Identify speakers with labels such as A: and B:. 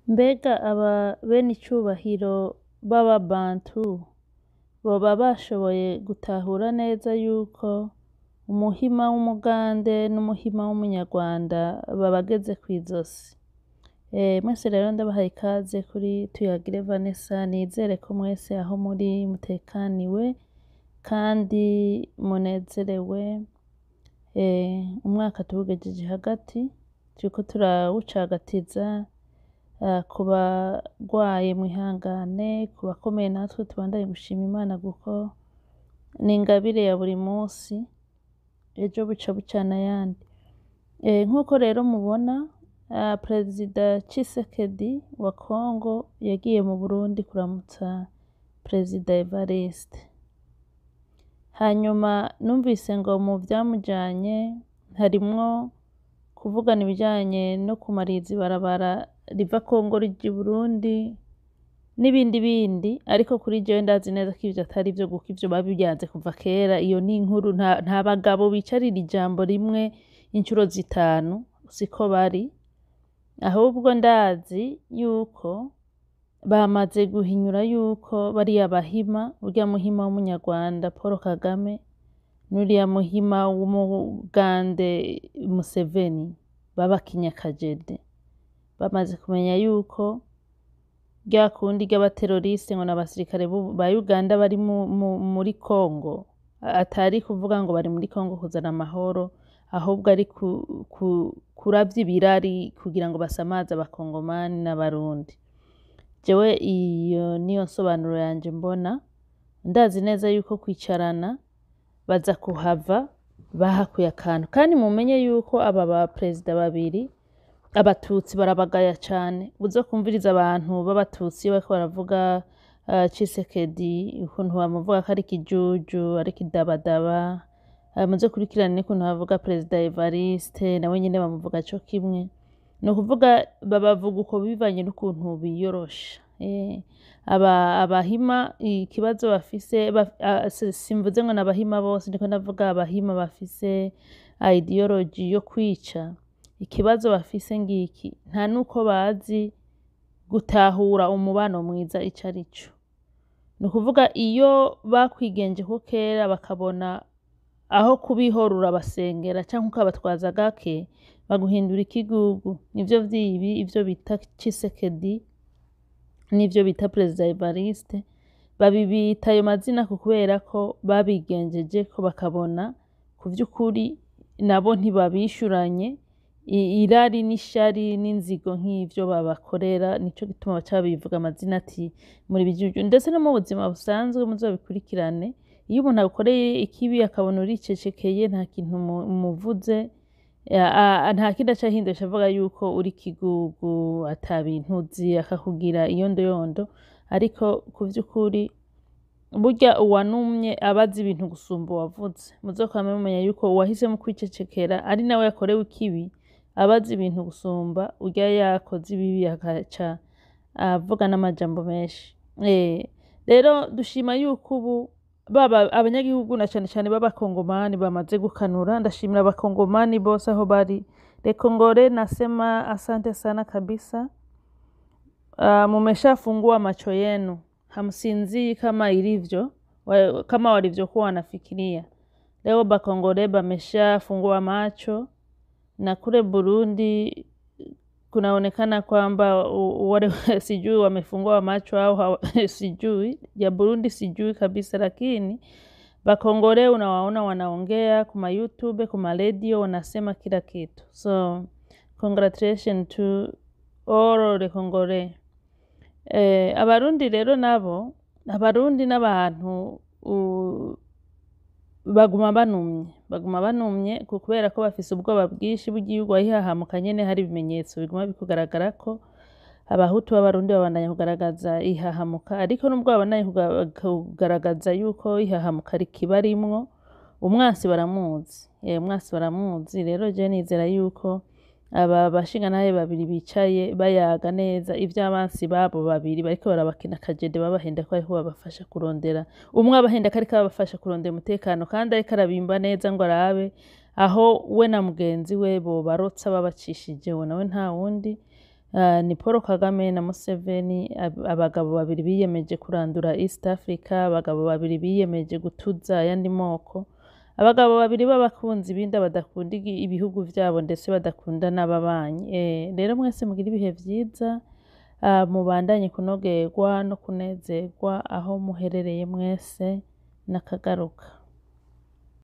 A: Mbega aba benicubahiro b'ababantu boba bashoboye gutahura neza yuko umuhima w'umugande n'umuhima w'umunyarwanda babageze kw'izosi? Mwese rero ndabahaye ikaze kuri Tuyagire Vanessa. Nizere ko mwese aho muri mutekaniwe kandi munezerewe. Umwaka tuwugejeje hagati, turiko turawucagatiza. Ku bagwaye mwihangane, ku bakomeye natwe tubandanye gushima Imana, kuko ni ingabire ya buri munsi, ejo buca bucana ayandi. Nk'uko rero mubona, Perezida Tshisekedi wa Congo yagiye mu Burundi kuramutsa Perezida Evariste. Hanyuma numvise ngo mu vyamujanye harimwo kuvugana ibijanye no kumariza ibarabara riva Congo rija i Burundi n'ibindi bindi, ariko kuri jewe ndazi neza ko ivyo atari vyo, kuko ivyo babivyanze kuva kera. Iyo ni inkuru, nta bagabo bicarira ijambo rimwe incuro zitanu, siko bari. Ahubwo ndazi yuko bamaze guhinyura yuko bariya bahima, urya muhima w'umunyarwanda Paul Kagame n'uriya muhima w'umugande Museveni babakinyakajede. Bamaze kumenya yuko rya kundi ry'abateroriste ngo n'abasirikare ba Uganda bari muri Congo, atari kuvuga ngo bari muri Congo kuzana amahoro, ahubwo ari kuravya ibirari kugira ngo basamaze abakongomani n'abarundi. Jewe iyo niyo nsobanuro yanje mbona. Ndazi neza yuko kwicarana baza kuhava bahakuye akantu. Kandi mumenye yuko aba ba perezida babiri, abatutsi barabagaya cane. Uzokumviriza abantu b'abatutsi iyo bariko baravuga Tshisekedi, ukuntu bamuvuga ko ari ikijuju, ari ikidabadaba. Muzokurikirane n'ukuntu bavuga Perezida Evariste, nawe nyene bamuvuga co kimwe. Ni ukuvuga babavuga uko bivanye n'ukuntu biyorosha. Aba abahima ikibazo bafise, simvuze ngo n'abahima bose, ndiko ndavuga abahima bafise ideology yo kwica. Ikibazo bafise ngiki: nta nuko bazi gutahura umubano mwiza ico arico. Ni ukuvuga iyo bakwigenjeko kera, bakabona aho kubihora urabasengera canke ukabatwaza gake, baguhindura ikigugu. Nivyo vyibi ivyo bita Tshisekedi n'ivyo bita Perezida Evariste. Babibita ayo mazina kubera ko babigenjejeko, bakabona ku vy'ukuri nabo ntibabishuranye irari n'ishari n'inzigo nk'ivyo babakorera. Nico gituma baca babivuga amazina ati muri bijuju. Ndetse no mu buzima busanzwe muzobikurikirane, iyo umuntu agukoreye ikibi akabona uricecekeye, nta kintu umuvuze, nta kindi aca ahindura, aca avuga yuko uri ikigugu, ata bintu uzi, akakugira iyondoyondo. Ariko ku vy'ukuri burya uwanumye aba azi ibintu gusumba uwavuze. Muzokwame mumenya yuko uwahisemwo kwicecekera, ari nawe yakorewe ikibi, aba azi ibintu gusumba urya yakoze ibibi akaca avuga n'amajambo menshi. Rero dushima yuko ubu baba abanyagihugu na cane cane b'abakongomani bamaze gukanura. Ndashimira abakongomani bose aho bari. Les Congolais, nasema asante sana kabisa. Mumeshafungua macho yenu, hamsinzii kama ilivyo kama walivyokuwa wanafikiria. Leo bakongole bameshafungua macho, na kule Burundi kunaonekana kwamba wale sijui wamefungua macho au sijui ya Burundi, sijui kabisa, lakini bakongole unawaona wanaongea kuma YouTube, kuma radio, wanasema kila kitu. So congratulations to all the Congolais. Abarundi rero nabo, abarundi n'abantu baguma banumye, baguma banumye kubera ko bafise ubwoba bwinshi bw'igihugu ahihahamuka nyene. Hari ibimenyetso biguma bikugaragara ko abahutu b'abarundi babandanya kugaragaza ihahamuka, ariko nubwo babandanya kugaragaza yuko ihahamuka rikibarimwo, umwansi baramuzi, umwansi baramuzi. Rero je nizera yuko aba bashingantahe babiri bicaye bayaga neza ivy'abansi babo babiri bariko barabakina akajede, babahenda ko ariko babafasha kurondera, umwe abahenda ko ariko abafasha kurondera umutekano, kandi ariko arabimba neza ngo arabe. Aho we na mugenzi we bobarotsa babacishije, uwo nawe nta wundi ni Paul Kagame na Museveni, abagabo babiri biyemeje kurandura East Africa, abagabo babiri biyemeje gutuza ayandi moko, abagabo babiri b'abakunzi b'inda badakunda ibihugu vyabo ndetse badakunda n'ababanyi. Rero mwese mugire ibihe vyiza, mubandanye kunogerwa no kunezerwa aho muherereye mwese, n'akagaruka.